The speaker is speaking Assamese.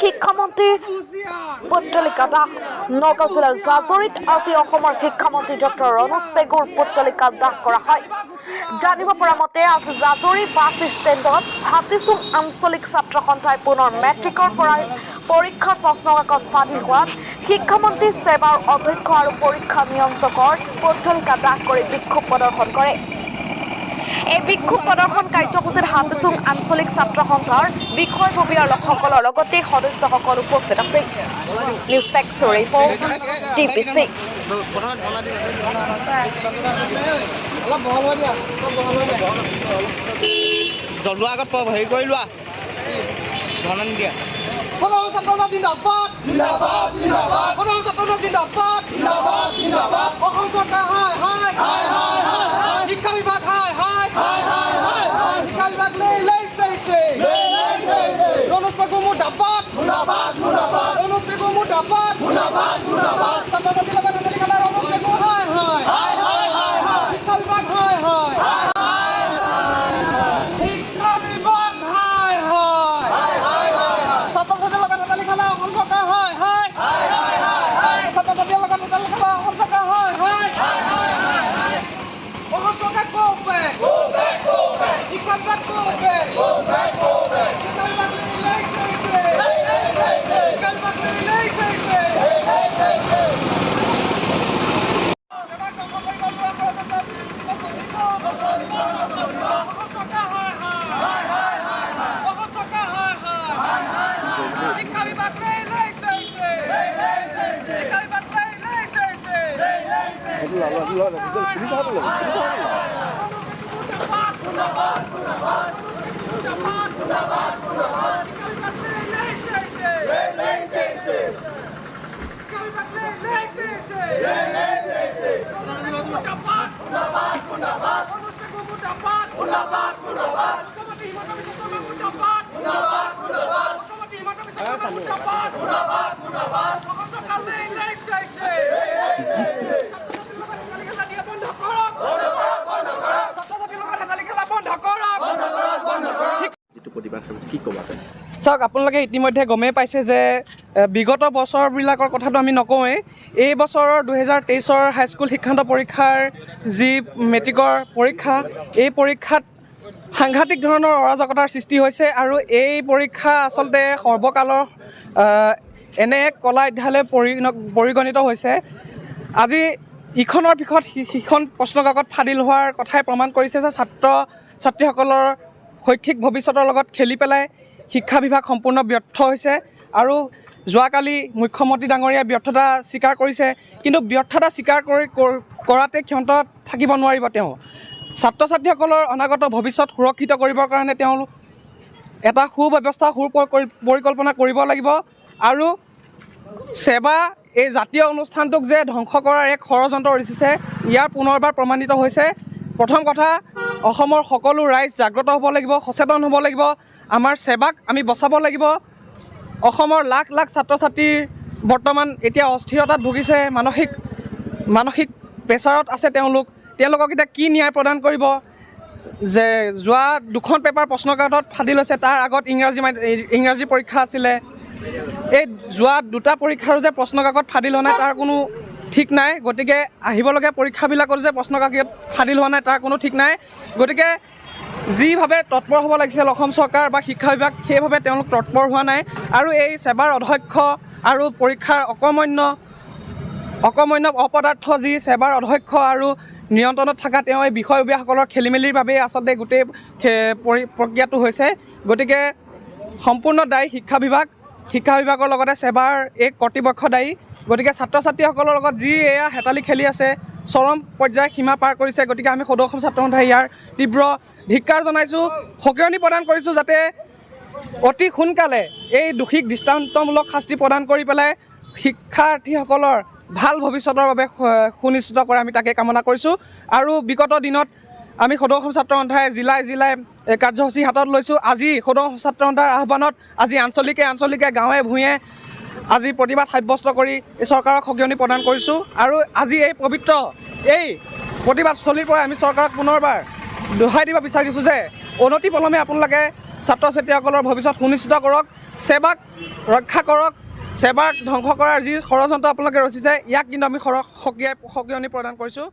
শিক্ষামন্ত্ৰীৰ পুত্তলিকা দাহ। নগাঁও জিলাৰ জাজৰিত আজি অসমৰ শিক্ষামন্ত্ৰী ডক্টৰ ৰণোজ পেগুৰ পুত্তলিকা দাহ কৰা হয়। জানিব পৰা মতে, আজি জাজৰি বাছ ষ্টেণ্ডত হাতীচুং আঞ্চলিক ছাত্ৰ সন্থাই পুনৰ মেট্ৰিকৰ পৰাই পৰীক্ষাৰ প্ৰশ্ন কাকত ফাদিল হোৱাত শিক্ষামন্ত্ৰী, ছেবাৰ অধ্যক্ষ আৰু পৰীক্ষা নিয়ন্ত্ৰকৰ পুত্তলিকা দাহ কৰি বিক্ষোভ প্ৰদৰ্শন কৰে। এই বিক্ষোভ প্ৰদৰ্শন কাৰ্যসূচীত হাতীচুং আঞ্চলিক ছাত্ৰ সন্থাৰ বিষয়ববীয়াৰ লোকসকলৰ লগতে সদস্যসকল উপস্থিত আছিল। News desk report, TPC. অলপ বহল হৈ দিয়া, অলপ বহল হৈ দিয়া। জ্বলোৱা আগত হেৰি কৰি লোৱা, ধন দিয়া। সদৌ ছাত্ৰ জিন্দাবাদ, জিন্দাবাদ, জিন্দাবাদ। সদৌ ছাত্ৰ জিন্দাবাদ, জিন্দাবাদ, জিন্দাবাদ। অসম চৰকাৰ হায় হায়, হায় হায় হায়। শিক্ষা বিভাগ হায় হায়, হায় হায় হায়। শিক্ষা বিভাগ লেই লেই চেই চেই, লেই লেই চেই চেই। ৰণোজ পেগু মুৰ্দাবাদ, মুৰ্দাবাদ, মুৰ্দাবাদ। ৰণোজ পেগু মুৰ্দাবাদ, মুৰ্দাবাদ, মুৰ্দাবাদ। ছাত্ৰ ছাত্ৰীৰ লগত হেতালি খেলা ৰণোজ পেগু হায় হায়, হায় হায় হায় হায়। শিক্ষা বিভাগ হায় হায়, শিক্ষা বিভাগ হায় হায়। ছাত্ৰ ছাত্ৰীৰ লগত হেতালি খেলা অসম চৰকাৰ হায় হায়। ছাত্ৰ ছাত্ৰীৰ লগত হেতালি খেলা অসম চৰকাৰ হায় হায়। অসম চৰকাৰ go back, go back, go back। শিক্ষা বিভাগ go back, go back, go back। শিক্ষা বিভাগ লেই চেই চেই, শিক্ষা বিভাগ লেই চেই চেই। এবাৰ ধ্বংস কৰিব লোৱা ষড়যন্ত্ৰ নচলিব, নচলিব, নচলিব। অসম চৰকাৰ হায় হায়, অসম চৰকাৰ হায় হায়। শিক্ষা বিভাগ লেই লেই চেই চেই, শিক্ষা বিভাগ লেই লেই চেই চেই। মুৰ্দাবাদ, মুৰ্দাবাদ, মুৰ্দাবাদ, মুৰ্দাবাদ, মুৰ্দাবাদ। শিক্ষা বিভাগ লেই লেই চেই চেই, শিক্ষা বিভাগ লেই লেই চেই চেই। মুৰ্দাবাদ, মুৰ্দাবাদ, মুৰ্দাবাদ। মুৰ্দাবাদ, মুৰ্দাবাদ, মুৰ্দাবাদ। মুখ্যমন্ত্ৰী হিমন্ত বিশ্ব শৰ্মা মুৰ্দাবাদ, মুৰ্দাবাদ, মুৰ্দাবাদ। মুখ্যমন্ত্ৰী হিমন্ত বিশ্ব শৰ্মা মুৰ্দাবাদ, মুৰ্দাবাদ, মুৰ্দাবাদ। অসম চৰকাৰ লেই লেই চেই চেই। ছাত্ৰ-ছাত্ৰীৰ লগত হেতালি খেলা দিয়া বন্ধ কৰক, ছাত্ৰ-ছাত্ৰীৰ লগত হেতালি খেলা বন্ধ কৰক। যিটো প্ৰতিবাদ সাব্যস্ত, কি ক'বা তুমি? চাওক, আপোনালোকে ইতিমধ্যে গমেই পাইছে যে বিগত বছৰবিলাকৰ কথাটো আমি নকওঁৱেই, এই বছৰৰ 2023ৰ হাইস্কুল শিক্ষান্ত পৰীক্ষাৰ যি মেট্ৰিকৰ পৰীক্ষা, এই পৰীক্ষাত সাংঘাতিক ধৰণৰ অৰাজকতাৰ সৃষ্টি হৈছে আৰু এই পৰীক্ষা আচলতে সৰ্বকালৰ এনে এক কলা অধ্যায়লৈ পৰিগণিত হৈছে। আজি ইখনৰ পিছত সিখন প্ৰশ্নকাকত ফাদিল হোৱাৰ কথাই প্ৰমাণ কৰিছে যে ছাত্ৰ ছাত্ৰীসকলৰ শৈক্ষিক ভৱিষ্যতৰ লগত খেলি পেলাই শিক্ষা বিভাগ সম্পূৰ্ণ ব্যৰ্থ হৈছে। আৰু যোৱাকালি মুখ্যমন্ত্ৰী ডাঙৰীয়াই ব্যৰ্থতা স্বীকাৰ কৰিছে, কিন্তু ব্যৰ্থতা স্বীকাৰ কৰি কৰাতে ক্ষন্ত থাকিব নোৱাৰিব। তেওঁ ছাত্ৰ ছাত্ৰীসকলৰ অনাগত ভৱিষ্যত সুৰক্ষিত কৰিবৰ কাৰণে তেওঁ এটা সুব্যৱস্থা, সু পৰিকল্পনা কৰিব লাগিব। আৰু ছেবা এই জাতীয় অনুষ্ঠানটোক যে ধ্বংস কৰাৰ এক ষড়যন্ত্ৰ ৰচিছে, ইয়াৰ পুনৰবাৰ প্ৰমাণিত হৈছে। প্ৰথম কথা, অসমৰ সকলো ৰাইজ জাগ্ৰত হ'ব লাগিব, সচেতন হ'ব লাগিব। আমাৰ ছেবাক আমি বচাব লাগিব। অসমৰ লাখ লাখ ছাত্ৰ ছাত্ৰীৰ বৰ্তমান এতিয়া অস্থিৰতাত ভুগিছে, মানসিক মানসিক প্ৰেছাৰত আছে তেওঁলোক। তেওঁলোকক এতিয়া কি ন্যায় প্ৰদান কৰিব যে যোৱা দুখন পেপাৰ প্ৰশ্নকাকতত ফাদিল হৈছে, তাৰ আগত ইংৰাজী পৰীক্ষা আছিলে। এই যোৱা দুটা পৰীক্ষাৰো যে প্ৰশ্নকাকত ফাদিল হোৱা নাই, তাৰ কোনো ঠিক নাই। গতিকে আহিবলগীয়া পৰীক্ষাবিলাকতো যে প্ৰশ্নকাকত ফাদিল হোৱা নাই, তাৰ কোনো ঠিক নাই। গতিকে যিভাৱে তৎপৰ হ'ব লাগিছিল অসম চৰকাৰ বা শিক্ষা বিভাগ, সেইভাৱে তেওঁলোক তৎপৰ হোৱা নাই। আৰু এই ছেবাৰ অধ্যক্ষ আৰু পৰীক্ষাৰ অকৰ্মণ্য অকৰ্মণ্য অপদাৰ্থ যি ছেবাৰ অধ্যক্ষ আৰু নিয়ন্ত্ৰণত থকা তেওঁ এই বিষয়ববীয়াসকলৰ খেলি মেলিৰ বাবেই আচলতে গোটেই প্ৰক্ৰিয়াটো হৈছে। গতিকে সম্পূৰ্ণ দায়ী শিক্ষা বিভাগ, শিক্ষা বিভাগৰ লগতে ছেবাৰ এই কৰ্তৃপক্ষ দায়ী। গতিকে ছাত্ৰ ছাত্ৰীসকলৰ লগত যি এয়া হেতালি খেলি আছে, চৰম পৰ্যায় সীমা পাৰ কৰিছে। গতিকে আমি সদৌ অসম ছাত্ৰ সন্থাই ইয়াৰ তীব্ৰ ধিক্কাৰ জনাইছোঁ, সকিয়নি প্ৰদান কৰিছোঁ, যাতে অতি সোনকালে এই দোষীক দৃষ্টান্তমূলক শাস্তি প্ৰদান কৰি পেলাই শিক্ষাৰ্থীসকলৰ ভাল ভৱিষ্যতৰ বাবে সুনিশ্চিত কৰে, আমি তাকে কামনা কৰিছোঁ। আৰু বিগত দিনত আমি সদৌ অসম ছাত্ৰ সন্থাই জিলাই জিলাই এই কাৰ্যসূচী হাতত লৈছোঁ। আজি সদৌ অসম ছাত্ৰ সন্থাৰ আহ্বানত আজি আঞ্চলিকে আঞ্চলিকে, গাঁৱে ভূঞে আজি প্ৰতিবাদ সাব্যস্ত কৰি এই চৰকাৰক সকিয়নি প্ৰদান কৰিছোঁ। আৰু আজি এই পবিত্ৰ এই প্ৰতিবাদস্থলীৰ পৰা আমি চৰকাৰক পুনৰবাৰ দোহাই দিব বিচাৰিছোঁ যে অনতি পলমে আপোনালোকে ছাত্ৰ ছাত্ৰীসকলৰ ভৱিষ্যত সুনিশ্চিত কৰক। সেৱাক ৰক্ষা কৰক। সেৱাক ধ্বংস কৰাৰ যি ষড়যন্ত্ৰ আপোনালোকে ৰচিছে, ইয়াক কিন্তু আমি সকিয়নি প্ৰদান কৰিছোঁ।